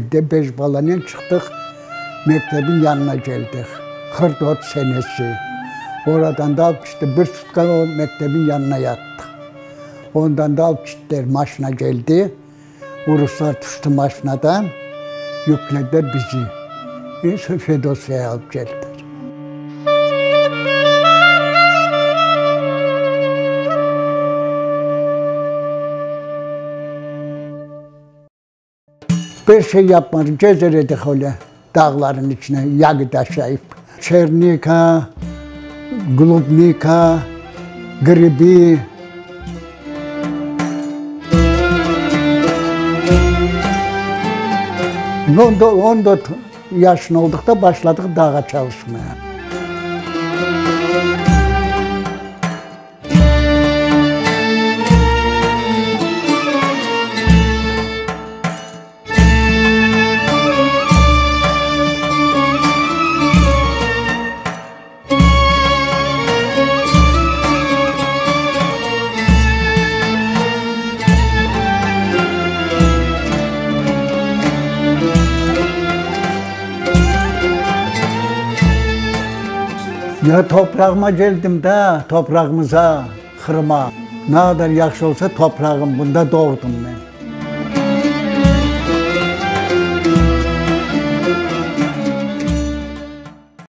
Evde beş balanen çıqtıq, mektebin yanına keldik. 44 senesi. Oradan da alıp çıqtı, bir sutka o mektebin yanına yattıq. Ondan da alıp çıqtılar, maşina keldi, uruslar tüşti maşinadan, yüklediler bizi. Fedosiyaya alıp keldiler. Bir şey yapmadık, gezer edik öyle dağların içine yagı taşayıp. Çernika, glubnika, gribi. 14 yaşın olduqta başladıq dağa çalışmaya. Ya toprağıma keldim da, toprağımıza, Qırıma. Ne qadar yahşı olsa toprağım, bunda doğdım men.